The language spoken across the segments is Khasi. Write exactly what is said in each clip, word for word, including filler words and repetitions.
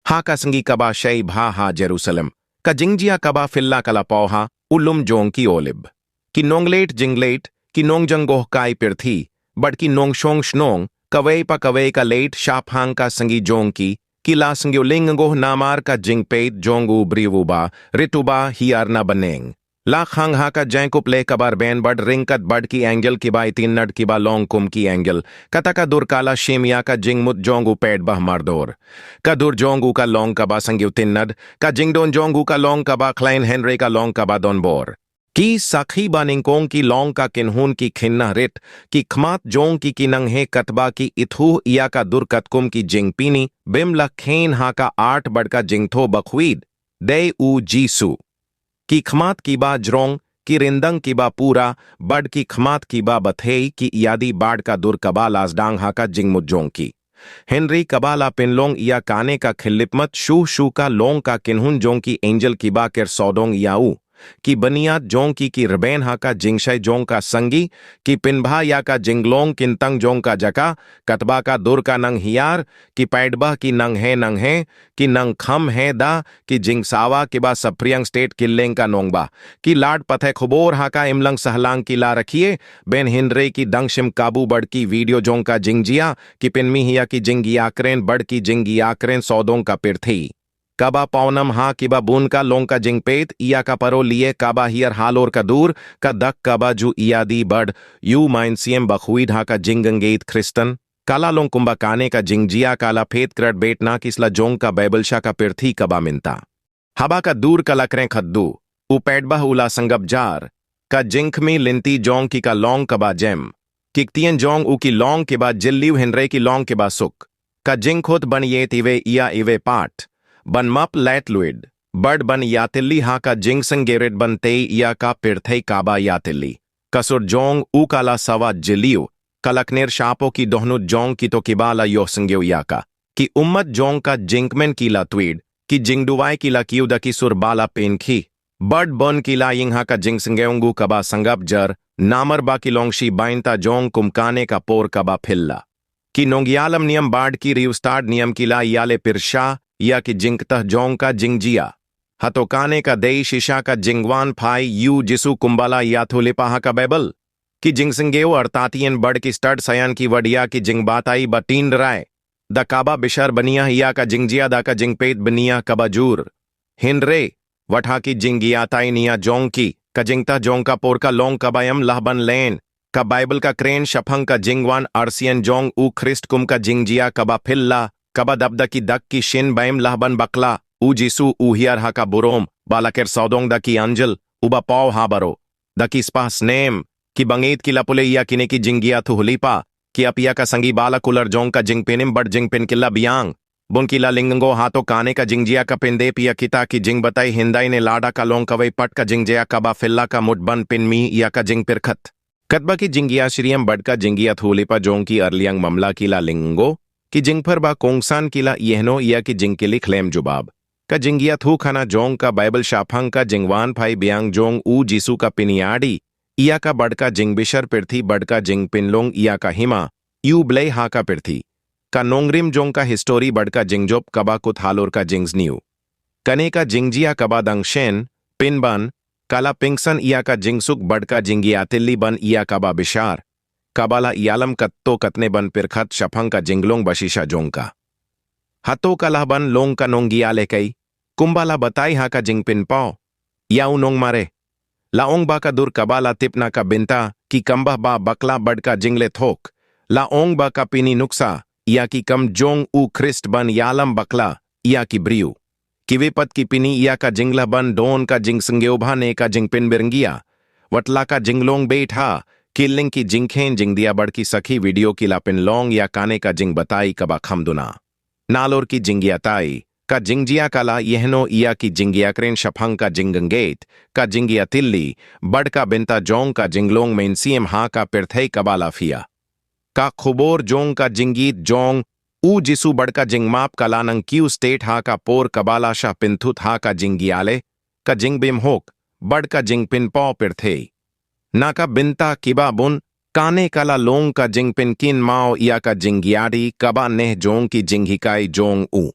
Ha ka sngi kaba shai bha ha Jerusalem, ka jingjia kaba phylla ka la paw ha u lum jong ki Olib. Ki nongleit jingleit, ki nongjngoh kai pyrthei, bad ki nongshong shnong, kawei pa kawei ka leit shaphang ka sngi jong ki, ki la sngew lyngngoh namar ka jingpeit jong u briew uba rit uba hiar na bneng. La khang ha ka jaiñkup leh kaba rben bad ryngkat bad ki angel kiba itynnad kiba long kum ki angel. Kata ka dur ka la shim ïa ka jingmut jong u paidbah mardor. Ka dur jong u ka long kaba sngewtynnad, ka jingdon jong u ka long kaba khlaiñ, hynrei ka long kaba donbor. Ki sakhi ba nyngkong ki long ka kynhun ki khynnah rit, ki khmat jong ki ki nang heh katba ki ithuh ïa ka dur katkum ki jingpyni, bym lah kheiñ ha ka art bad ka jingthoh bakhuid, dei u Jisu. Ki khmat kiba jrong, ki ryndang kiba pura, bad ki khmat kiba bthei ki ïadei bad ka dur kaba la sdang ha ka jingmut jong ki. Hynrei kaba la pynlong ïa kane ka khyllipmat shuh shuh ka long ka kynhun jong ki angel kiba kyrsodong ïa u. Ki bniat jong ki ki rben ha ka jingshai jong ka sngi, ki pynbha ïa ka jinglong kyntang jong ka jaka, katba ka dur ka nang hiar, ki paidbah ki nang heh nang heh, ki nang kham heh da ki jingsawa kiba saphriang stet kylleng ka nongbah. Ki lad pathai khubor ha ka imlang sahlang ki la rakhe, bad hynrei ki dang shim kabu bad ki video jong ka jingjia, ki pynmih ïa ki jingïakren bad ki jingïakren sawdong ka pyrthei. Kaba pawnam ha kiba bun ka long ka jingpeit ïa ka paro lyieh kaba hiar halor ka dur, ka dak kaba ju ïadei bad u Mynsiem Bakhuid ha ka jingngeit Khristan. Ka la long kumba kane ka jingjia ka la phet krat beit na ki sla jong ka Baibl sha ka pyrthei kaba mynta. Haba ka dur ka la kren khatduh, u paidbah u la sngap jar, ka jingkhmih lynti jong ki ka long kaba jem. Ki ktien jong u ki long kiba jylliew hynrei ki long kiba suk. Ka jingkhot ban ïeit iwei ïa iwei pat, ban map laitluid, bad ban ïatylli ha ka jingsngewrit ban tei ïa ka pyrthei kaba ïatylli. Ka sur jong u ka la sawa jylliew, ka la kner shapoh ki dohnud jong kito kiba la ïohsngew ïa ka. Ki ummat jong ka jingkmen ki la tuid, ki jingduwai ki la kiew da ki sur ba la pynkhih. Bad bun ki la ïeng ha ka jingsngewnguh kaba sngap jar, namar ba ki long shi bynta jong kum kane ka por kaba phylla. Ki nongïalam niam bad ki riewstad niam ki la ïaleh pyrshah ïa ki jingktah jong ka jingjia. Hato kane ka dei shisha ka jingwan phai u Jisu kumba la ïathuh lypa ha ka Baibl? Ki jingsngew artatien bad ki stad saian ki wad ïa ki jingbatai ba tynrai. Da kaba bishar bniah ïa ka jingjia da ka jingpeit bniah kaba jur. Hynrei, wat ha ki jingïatai nia jong ki, ka jingktah jong ka por ka long kaba ym lah ban len. Ka Baibl ka kren shaphang ka jingwan arsien jong u Khrist kum ka jingjia kaba phylla, kaba dap da ki dak ki shin ba ym lah ban bakla. U Jisu u hiar ha ka burom, ba la kyrsodong da ki angel, uba paw ha baroh. Da ki spah snem, ki bangeit ki la pule ïa kine ki jingïathuh lypa, ki ap ïa ka sngi ba la kular jong ka jingpynim bad jingpynkylla biang. Bun ki la lyngngoh, hato kane ka jingjia ka pyndep ïa kita ki jingbatai hyndai ne lada ka long kawei pat ka jingjia kaba phylla ka mut ban pynmih ïa ka jingpyrkhat. Katba ki jingïasyriem bad ka jingïathuh lypa jong ki arliang mamla ki la lyngngoh, ki jingphar ba kongsan ki la ïehnoh ïa ki jingkylli khlem jubab. Ka jingïathuh khana jong ka Baibl shaphang ka jingwan phai biang jong u Jisu ka pynïadei ïa ka bad ka jingbishar pyrthei bad ka jingpynlong ïa ka hima u Blei ha ka pyrthei. Ka nongrim jong ka histori bad ka jingjop kaba kut halor ka jingsniew. Kane ka jingjia kaba dang shen pynban, ka la pynksan ïa ka jingsuk bad ka jingïatylli ban ïa kaba bishar, kaba la ïalam katto katne ban pyrkhat shaphang ka jinglong bashisha jong ka. Hato ka lah ban long ka nongïalehkai, kumba la batai ha ka Jingpynpaw ïa u Nongmareh? La ong ba ka dur kaba la tip na ka bynta ki kambah ba bakla bad ka jingleh thok. La ong ba ka pyni nuksa ïa ki kam jong u Khrist ban ïalam bakla ïa ki briew. Kiwei pat ki pyni ïa ka jinglah ban don ka jingsngewbha ne ka jingpynbyrngia. Wat la ka jinglong beit ha kylleng ki jingkheiñ jingdia bad ki sakhi video ki la pynlong ïa kane ka jingbatai kaba kham duna. Nalor ki jingïatai, ka jingjia ka la ïehnoh ïa ki jingïakren shaphang ka jingngeit, ka jingïatylli bad ka bynta jong ka jinglong mynsiem ha ka pyrthei kaba la phylla. Ka khubor jong ka jingïeit jong u Jisu bad ka jingmap ka la nang kiew stet ha ka por kaba la shah pynthut ha ka jingïaleh, ka jingbymhok bad ka jingpynpaw pyrthei. Na ka bynta kiba bun, kane ka la long ka jingpynkynmaw ïa ka jingïadei kaba neh jong ki jinghikai jong u.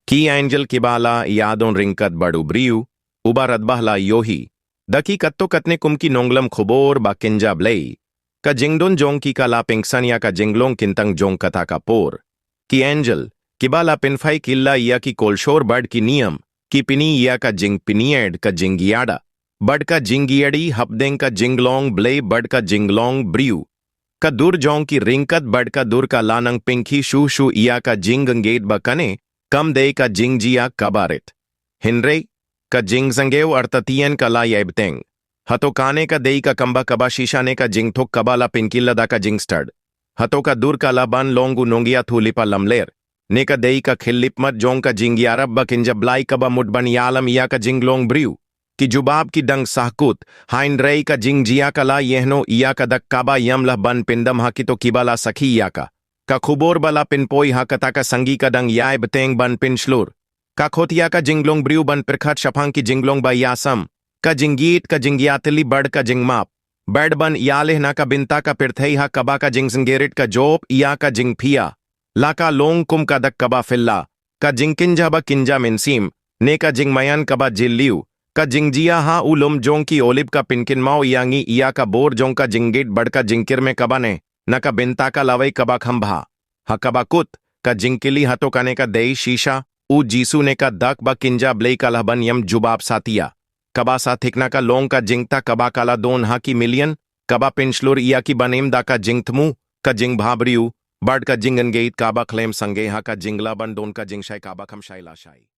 Ki angel kiba la ïadon ryngkat bad u briew, uba radbah la ïohi. Da ki katto katne kum ki nonglam khubor ba kynja Blei. Ka jingdon jong ki ka la pynksan ïa ka jinglong kyntang jong kata ka por. Ki angel, kiba la pynphai kylla ïa ki kolshor bad ki niam, ki pyni ïa ka jingpyniad ka jingïada. Bad ka jingïada hapdeng ka jinglong Blei bad ka jinglong briew. Ka dur jong ki ryngkat bad ka dur ka la nang pynkhi shuh shuh ïa ka jingngeit ba kane, kam dei ka jingjia kaba rit. Hynrei, ka jingsngew artatien ka la ïai bteng. Hato kane ka dei ka kamba kaba shisha ne ka jingthok kaba la pynkylla da ka jingstad. Hato ka dur ka la ban long u nongïathuhlypa lamler. Ne ka dei ka khyllipmat jong ka jingïarap ba kynja Blei kaba mut ban ïalam ïa ka jinglong briew. Ki jubab ki dang sahkut, hynrei ka jingjia ka la ïehnoh ïa ka dak kaba ïam lah ban pyndam ha kito kiba la sakhi ïa ka. Ka khubor ba la pynpoi ha kata ka sngi ka dang ïai bteng ban pynshlur. Ka khot ïa ka jinglong briew ban pyrkhat shaphang ki jinglong ba ïasam. Ka jingïeit, ka jingïatylli bad ka jingmap. Bad ban ïaleh na ka bynta ka pyrthei ha kaba ka jingsngewrit ka jop ïa ka jingphiah. La ka long kum ka dak kaba phylla. Ka jingkynja ba kynja mynsiem. Ne ka jingmaïan kaba jylliew. Ka jingjia ha u lum jong ki Olib ka pynkynmaw ïa ngi ïa ka bor jong ka jingngeit bad ka jingkyrmen kaba ne. Na ka bynta ka lawei kaba kham bha. Ha kaba kut, ka jingkylli hato kane ka dei shisha, u Jisu ne ka dak ba kynja Blei ka lah ban ïam jubab satia. Kaba sa thikna ka long ka jingta kaba ka la don ha ki million, kaba pynshlur ïa ki ban im da ka jingthmu, ka jingbhabriew, bad ka jingngeit kaba khlem sangeh ha ka jingla ban don ka jingshai kaba kham shai lashai.